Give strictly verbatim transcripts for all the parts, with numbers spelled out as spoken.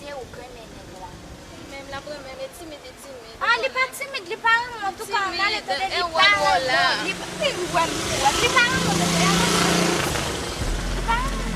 Ou k renmen nèg la. Li menm l ap renmen, men timid, li timid. Ah, li pa timid, li pa renmen w. Antouka, m ale tande li pa renmen w. Li, li, ou wè m, ou wè m, li pa renmen w, mesye, li pa renmen w.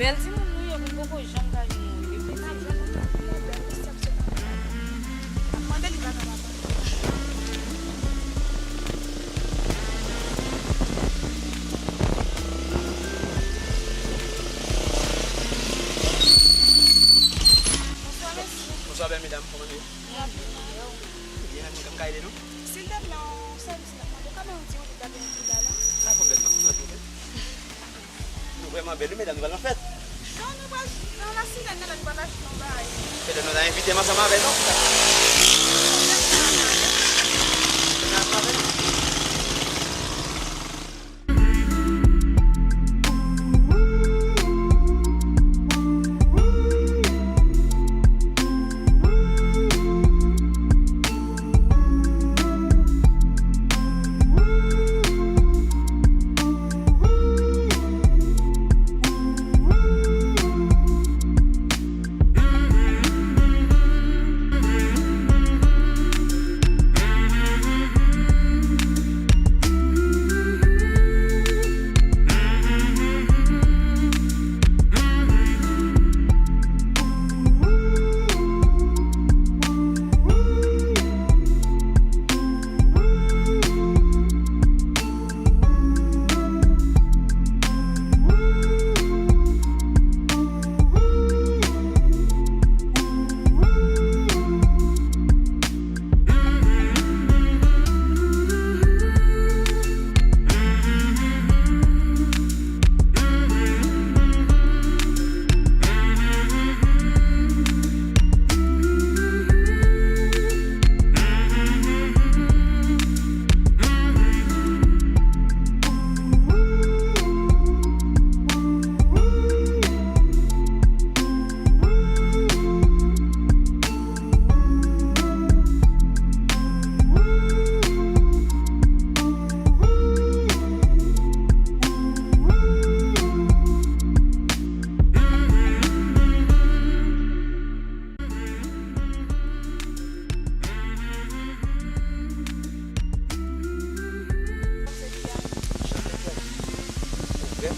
Bèl timoun nou ye, moun poko janm ka jwenn yon. Mande li pa ka papa. Bonswa, mesye. Bonswa, bèl medam, kòman nou ye? Byen, m ka ede nou? Silvouplè, yon sèvis la, mwen ka ba yon ti wout, gade yon ti galan. Pa pwoblèm, non, nou antre. Nou vrèman bèl, wi, medam, nou pral nan fèt. Non, nou pral nan La Sirèn, non, nou pral achte yon bagay. Medam, nou ta envite m ansanm avè nou.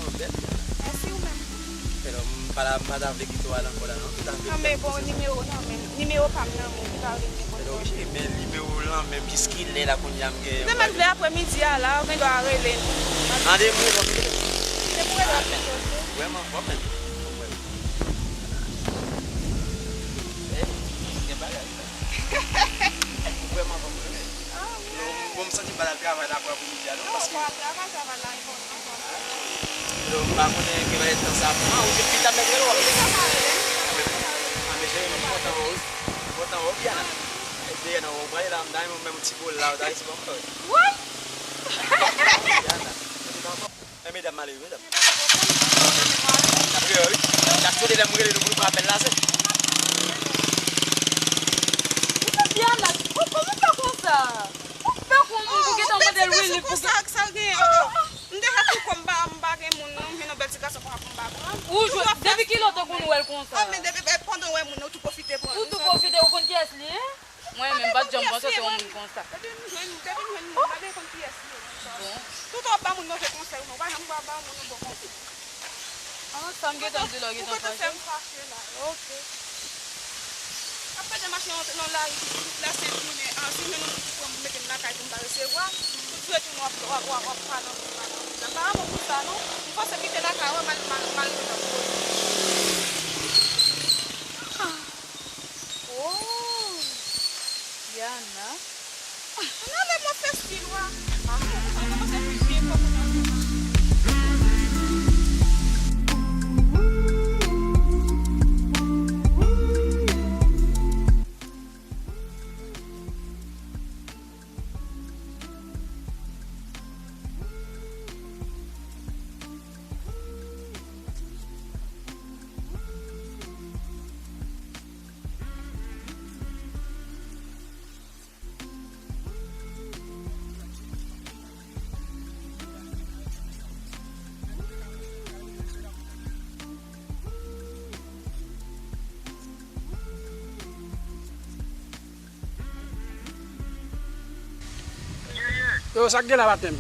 Mwen bèl. Mèsi ou menm. Fè lò, m pa la, m pa ta vle kite w al ankò la, non. M ta vle. Non, men bon, nimewo w nan men m. Nimewo pa m nan men m, ki pa vle m dekonekte. Fè lò, wi, cheri, men nimewo w lan men m, jiskilè la kounye a m gen. Ou te mèt vle aprè midi a la, ou gen dwa rele m. Randevou, ok. Se pou rele w ap fè poze. Vrèman, w ap mèt. Eh, gen bagay, sa. Ou vrèman fò m rele. Ah, wi. Bon, m santi m pa t al travay la pou aprè midi a, non, paske. Non, pa al travay, travay la enpòtan. Yo, m pa konnen gen bagay tan sa pran, ou se pita mèt rele w. Wi, sa pa rele. A, men cheri, m kontan wè w, wi. M kontan wè w, Biana. Dèyè nan, ou prale la, m ta renmen w menm ti bol la, ou ta resi ban m, wi. Woy! Biana. Men medam malere, medam. N ap rele, wi. N ap rele lè m rele nou pou nou pran apèl la, se. Ou fè Biana, ou kòman fè konsa? Ou fè kon moun pou gentan mande l wi, li pou konsa ak sa l genyen. M deja tou kò m pa, m pa gen moun non, m jwenn yon bèl ti gason konsa pou m pa pran. Ou jwenn, depi kilè w te konn wè l konsa? Ah, men depi, eh, pandan w wè moun nan, ou tou pwofite pran. Ou tou pwofite, ou konn kiyès li ye? Mwen menm, m pa t janm panse se yon moun konsa. Depi m jwenn, depi m jwenn moun, m pa gen konn kiyès li ye, moun sa. Bon. Tout w ap ba moun move konsèy, ou non, ou pa janm ba, ba moun yon bon konsèy. Ah, sa m gentan di la, ou gentan fache. Ou gentan fè m fache la. Ok. Ap pèdi mache nan, nan lari, tout la sent jounen. Ah, si m jwenn yon moun ki pran m, mete m lakay pou m pa resevwa, tout vre tou w ap, w ap, w ap, w ap pale anpil, pale anpil. Aparaman pou sa, non. M panse kite lakay, wè, mal, mal, mal, mal. Oh! Yana. Ann ale mwen fè stil wa. Yo, sa k gen la, patnè m?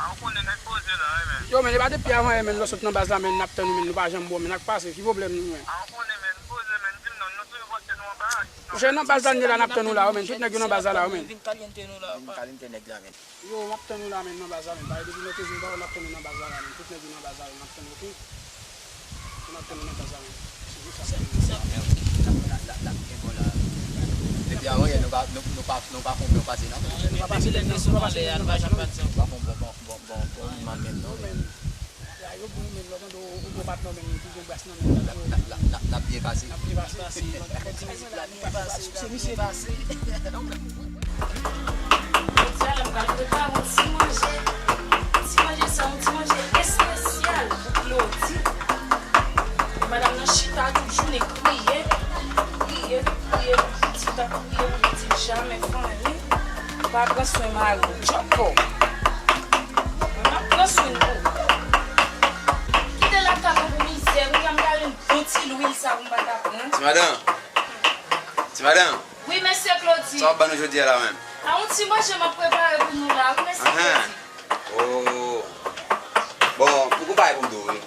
A, ou konnen nèg poze la, wi, men. Yo, men, e pa depi avan yè, men, lè w sot nan baz la, men, n ap tann ou, men, nou pa janm bon, men, ak pase, ki pwoblèm nou, men? A, ou konnen, men, poze, men, di m non, nou toujou panse nou anba ak nou. Monchè, nan baz la n ye la, n ap tann ou la, wi, men, tout nèg yo nan baz la, la, wi, men. Vin kalyante nou la, vin kalyante nèg la, men. Yo, m ap tann ou la, men, nan baz la, men. Bagay depi nou te vin, n ap tann ou nan baz la, la, men. Tout nèg yo nan baz la, men. N ap tann ou, ok? N ap tann ou nan baz la, men. Se jis sa. Depi avan yè, nou pa, nou, nou pa, nou pa fè yon bon pase, non? Nou pa pase, nou pa pase, nou pa fè yon bon, bon, bon, bon, bon, bon, menm, non, men. Ya, yo bon, men, lè w tande yon, yon gwo patnè, men, ki gen bras nan men l la, yo. N ap, n ap, n ap, n ap byen pase. N ap byen pase. N ap byen pase. Se misye pase. Jodi a la, m pral prepare yon ti manje. Ti manje sa, yon ti manje espesyal pou Claudy. Madanm nan chita tout jounen kriye, kriye, kriye pou pitit, ap kriye pou pitit, jamè fanmi pa pran swen mari w. Tchòpò! Mwen m ap pran swen nou. Kite lakay mwen pou mizè, kounye a m ta jwenn bon ti lwil sa pou m pa ta pran. Ti madanm! Ti madanm! Wi, mesye Claudy. Sa w ap ban nou jodi a la menm? A, yon ti manje m ap prepare pou nou la, wi, mesye Claudy. Oh. Bon, m gon bagay pou m di w, wi.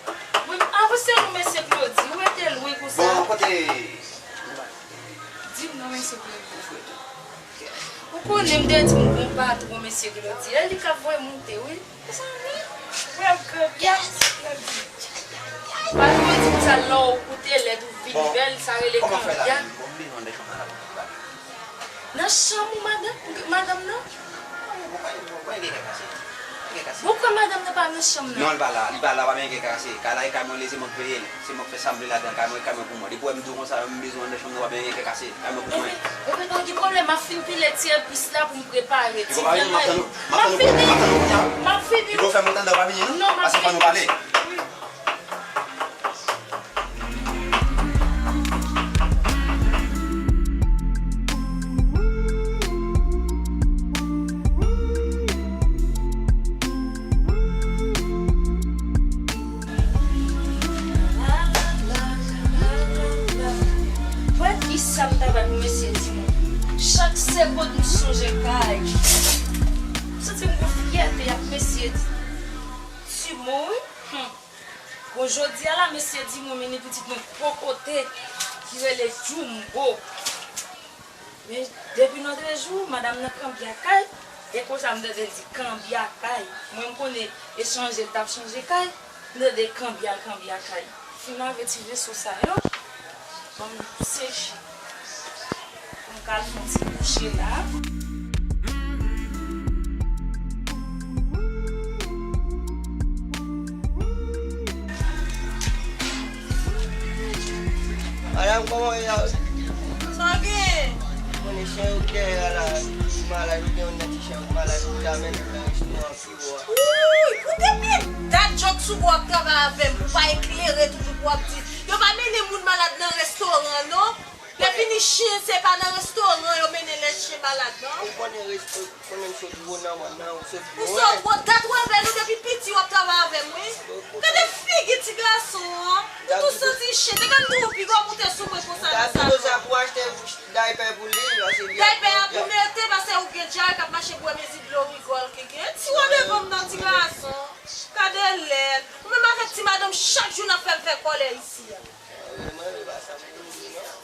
Wi, avanse non, mesye Claudy, ou rete lwen konsa. Bon, kote? Di m non, mesye Claudy. Ou konnen m te di m gon patwon, mesye Claudy. E li k ap voye monte, wi. Mezanmi, wè, grandèt, grandèt. Patwon di konsa, lè w koute lèd ou vin bèl, sa rele grandèt. Nan chanm ou, madanm, madanm nan? Bon, kwè madanm nan pa nan chanm nan. Non, li pa la, li pa la, pa gen kè kase. Kay la, e kay mwen, se mwen k peye l. Se mwen k fè sa m vle ladan kay mwen, e kay mwen pou mwen. Depi w wè m di w konsa, m bezwen anndan chanm nan, pa gen kè kase. Kay mwen pou mwen. Ebyen, ebyen, pa gen pwoblèm, m ap fin pile ti epis la pou m prepare ti vyann mwen. M ap fini. M ap fini. Li pou fè m antann w pa vini, non? Non, m ap fini. Paske fò nou pale. Wi. Wè kisa m ta bay pou mesye Timo. Chak segonn m sonje kay. M santi m gon fyète ak mesye Timo, wi. Hmm. Bon, jodi a la, mesye di mwen mennen pitit mwen kokote ki rele Jumbo. Men depi nòtrejou, madanm nan kanpe a kay, e konsa m tande l di kanpe a kay. Mwen m konnen e chanje l t ap chanje kay, m tande kanpe a, kanpe a kay. Fin lave ti veso sa yo, ban m seche. Pou m ka al fè yon ti kouche la. Madanm, kòman w ye la? Sa gen? Konnen chen yo ki dèyè a la, ki malad, ou gen youn nan ti chen yo ki malad, ou ta mennen l nan restoran pi wo a. Wouy! Ou gen pye dat jòk sou bò ap travay avè m, ou pa eklere toujou pou w ap di. Yo pa mennen moun malad nan restoran, non. Lè fini chen, se pa nan restoran yo mennen lè chen malad, non. Ou konnen resto, konnen m sot wo nan, nan, ou sot wo. Ou sot wo, dat w avè nou depi piti w ap travay avè m, wi. Gade figi ti gason an. Ou tou santi chen. Te ka m tou piga w moute sou mwen konsa nan salon. Sa pou achte daypè pou li, paske li ap daypè a pou mete, paske ou gen dyare k ap mache bwè mezi dlo rigòl ki gen. Ti wè devan m nan ti gason. Gade lè l. Ou menm avèk ti madanm chak jou n ap fè m fè kòlè isi a. Mwen, mwen, mwen pa sa m vin di non.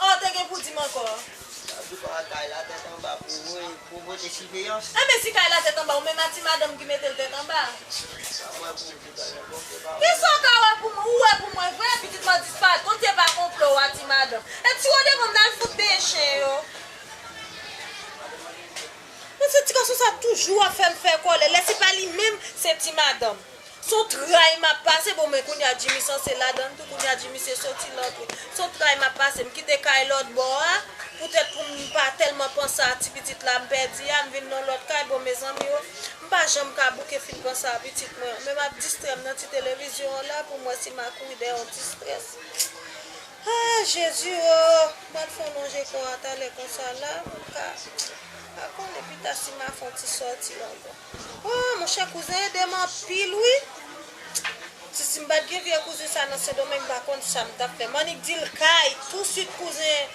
Oh, te gen pou di m ankò. Sa di pa kay la tèt anba pou mwen, pou pote siveyans. Enben, si kay la tèt anba, ou menm a ti madanm ki mete l tèt anba. Sa mwen pou di kay la, bon, se pa. Kisa w ka wè pou mwen? Ou wè pou mwen vre, pitit mwen disparet. Konte pa konplo w a ti madanm. E ti wè devan m nan fout de chen yo. Men se ti gason sa toujou ap fè m fè kòlè. Lè se pa li menm, se ti madanm. Se yon tray m ap pase. Bon, men kounye a Jimmy sanse ladan l tou. Kounye a Jimmy se soti l antre. Se yon tray m ap pase. M kite kay lòt bò a, poutèt pou m pa tèlman panse a ti pitit la m pèdi a, m vin nan lòt kay. Bon, mezanmi o, m pa janm ka bouke fin panse a pitit mwen an. Men m ap distrè m nan ti televizyon an la pou m wè si m a kouri dèyè yon ti strès. Ah, Jezi o, m pral fè yon lonje kò a talè konsa la, m ka, pa konnen pita si m a fè yon ti sòti ankò. Oh, monchè, kouzen ede m anpil, wi. Si, si m pa t gen vye kouzen sa nan Sendomeng, m pa konn sa m t ap fè. M annik di l kay, tousuit kouzen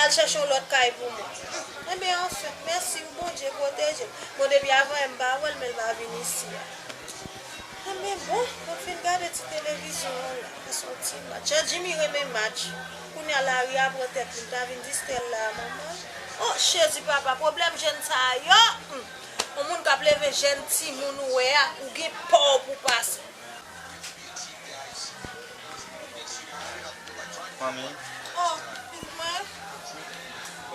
al chèche yon lòt kay pou mwen. Enben, anfen, mèsi, wi, Bondye pwoteje m. Bon, depi avan yè m pa wè l, men l pa vin isi a. Enben, bon, m ap fin gade ti televizyon an la. Se yon ti match. Jan Jimmy renmen match. Kounye a lari a pran tèt li, m ta vin distrè l la a manman l. Oh, Jezi papa, pwoblèm jèn sa yo! Hmm. Yon moun k ap leve jèn timoun ou wè a, ou gen pa w pou pase. Manmi. Oh, pitit mwen.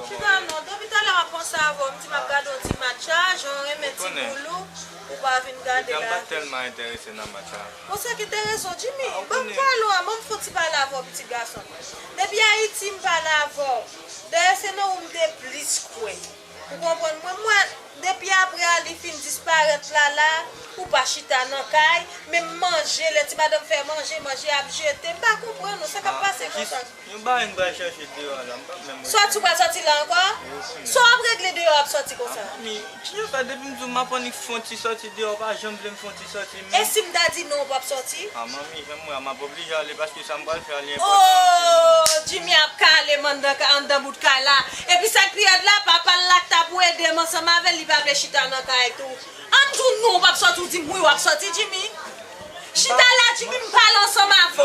Chita non, depi talè m ap panse avè w, m di m ap gade yon ti match a, jan w renmen ti boulou, ou pa vin gade la. Mwen pa tèlman enterese nan match la. Bon, sa ki enterese w, Jimmy? Ban m pale w, ban m fè yon ti pale avè w, pitit gason m. Depi Ayiti, m pale avè w. Dayè, se nan ou m te plis kwè. Ou konprann mwen? Mwen, depi apre a li fin disparèt la la, ou pa chita nan kay, menm manje, lè ti madanm fè manje, manje ap jete. M pa konprann ou, sa k ap pase konsa? Yon bagay m pral chèche deyò a la, m pa menm wè. Sòti, ou pral sòti la ankò? Wi, wi. Sa w ap regle deyò ap sòti konsa? Ah, manmi, kijan fè depi m di w m ap annik fè yon ti sòti deyò, w pa janm vle m fè yon ti sòti menm? E si m ta di non, ou p ap sòti? Ah, manmi, jan m wè a, m ap oblije ale paske sa m pral fè a, li enpòtan anpil. Oh, Jimmy ap kale m anndan ka-, anndan bout kay la. Epi sa k pi rèd la, papa l la k t ap ede m ansanm avè l, li pa vle chita nan kay tou. An m di w non, w p ap sòti, w di m wi, w ap sòti, Jimmy. Chita la, Jimmy, m pale ansanm avè w.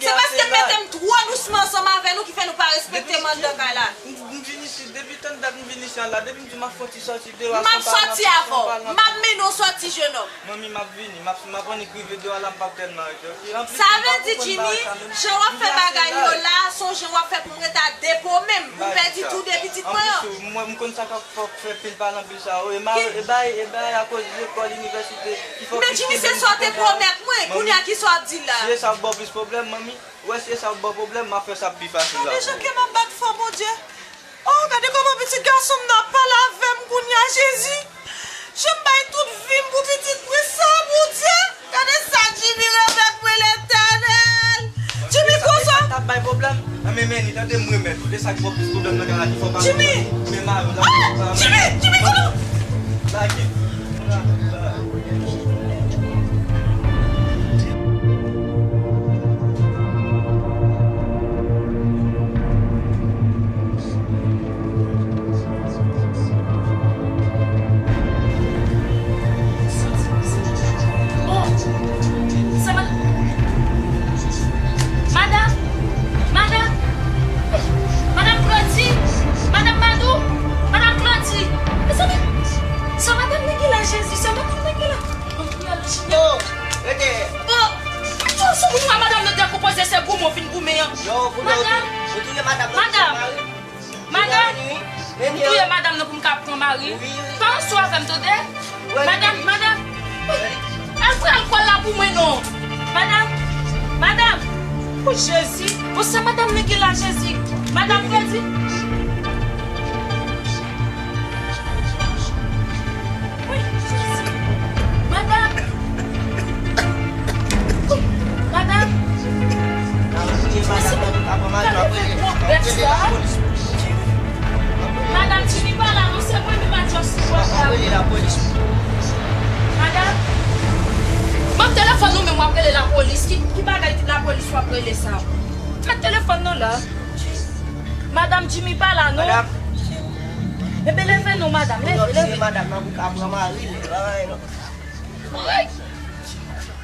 Se paske m mete m twò dousman ansanm avè nou ki fè nou pa respekte m anndan kay la. M, m vin isit, depi tann dat m vin isit la, depi m di w m ap fè yon ti sòti deyò a, m ap sòti avè w. M ap mennen w sòti, jenòm. Manmi, m ap vini, m ap, m ap annik rive deyò a la, m p ap tèlman rete, oke? Sa vle di, Jimmy, jan w ap fè bagay yo la, se yon jan w ap fè pou m ret a depo menm, pou m pèdi tou de pitit mwen yo. Anplis, mwen, m konn sa k ap fè, fè pil pale anpil sa yo. E ma-, e bay, e bay akoz lekòl, inivèsite, ki fè w plis pwoblèm. Men Jimmy, se sa w te pwomèt mwen, kounye a ki sa w ap di la? Si e sa k ba w plis pwoblèm, manmi, ou wè si e sa k ba w pwoblèm, m ap fè sa pi fasil la pou ou. Gade jan ke m ap bat fò, Bondye. Oh, gade kòman pitit gason m nan ap pale avè m kounye a, Jezi. Jan m bay tout vi m pou pitit mwen sa, Bondye. Gade sa Jimmy remèt mwen, Letènèl. Jimmy, kozo. Sa t ap bay pwoblèm. Nan men, men, li tande m remèt ou. De sa k ba w plis pwoblèm nan kay la ki fè w pa konprann. Jimmy! Men mari w la. Ah! Jimmy! Jimmy, konnen. Lage. Oh! Sa pa. Yo, rete. Bon, bon, sou moun wè madanm nan dekonpoze, se goumen w vin goumen an. Yo, pou nou, madanm, nou touye madanm nan pou mari. Madanm, nou touye madanm nan pou m ka pran mari. Pa ansanm avè m, tande? Madanm, madanm. Al pran alkòl la pou mwen non. Madanm, madanm. O Jezi, bon sa madanm nan gen la Jezi. Madanm Fredi. Wi, Jezi. Madanm. Madanm. Madanm. Madanm Jimmy pa la non, se mwen menm ak Jòs ki pran la. Madanm. Ban m telefòn ou menm w ap rele lapolis. Ki, ki bagay lapolis w ap rele sa? Met telefòn nan la. Madanm Jimmy pa la non. Madanm. Enben leve non madanm, leve, leve. Madanm nan pou ka pran mari li.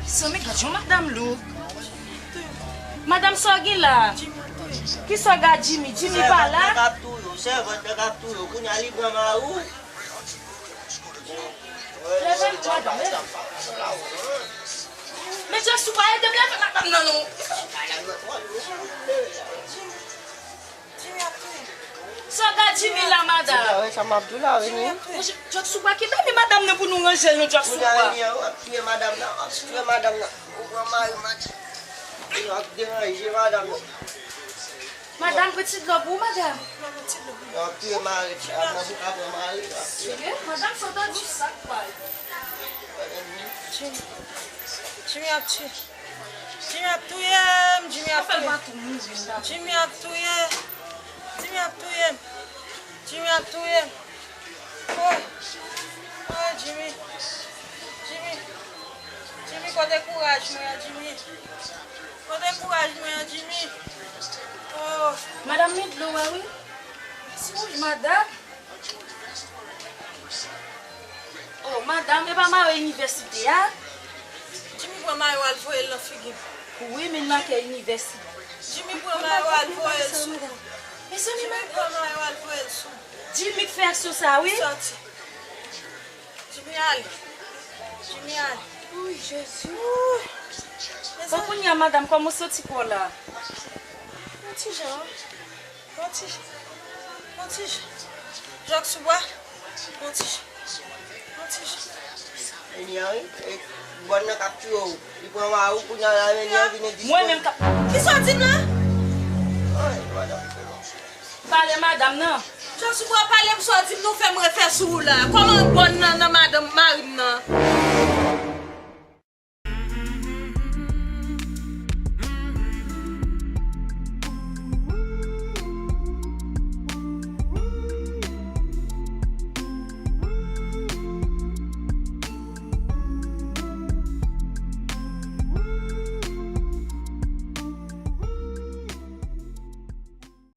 Zanmi, gad jan madanm lou. Madanm, sa w gen la? Kisa w gen Jimmy? Jimmy pa la? Sèvant nan k ap touye w, sèvant nan k ap touye w. Kounye a li pran mari w. Leve non madanm, leve. Men Jòs ou pa ede m leve madanm nan non. Jimmy ap touye m. Sa w gen Jimmy la, madanm? Jimmy ap touye m. Jòs ou pa kite men madanm nan pou nou ranje l non, Jòs ou pa. Kounye a w ap touye madanm nan, w ap touye madanm nan. Ou pran mari madanm. Yo ap deranje madanm nan. Madanm, pran ti dlo pou ou, madanm. Yo ap touye mari, madanm pou ka pran mari, yo ap touye. Madanm, sa w ta di sa k pral. Jimmy. Jimmy ap touye. Jimmy ap touye m, Jimmy ap touye m. Jimmy ap touye. Jimmy ap touye m. Jimmy ap touye m. Oh. Oh, Jimmy. Jimmy. Jimmy, kote kouraj mwen an, Jimmy? Kote kouraj mwen an, Jimmy? Oh. Madanm, men dlo a wi. Mèsi, wi, madanm. Oh, madanm, e pa mayo inivèsite a? Jimmy pran mayo al voye l nan figi m. Wi, men l make inivèsite. Jimmy pran mayo al voye l sou. Mezanmi, Jimmy pran mayo al voye l sou. Jimmy k fè aksyon sa, wi. Sòti. Jimmy ale. Jimmy ale. Wi, Jezi. Bon, kounye a, madanm, kòman w santi kò w la? Yon ti jan. Yon ti jan. Yon ti jan. Jòs ou bwè. Yon ti jan. Yon ti jan. Meni a wi, e, bòn nan k ap touye w. Li pran mari w, kounye a la, meni a vin di. Mwen menm k ap. Kisa w di m la? Ay, madanm. Pale madanm nan. Jòs ou bwè, pale m sa w di m, nou fè m refè sou ou la. Kòman bòn nan nan madanm mari m nan?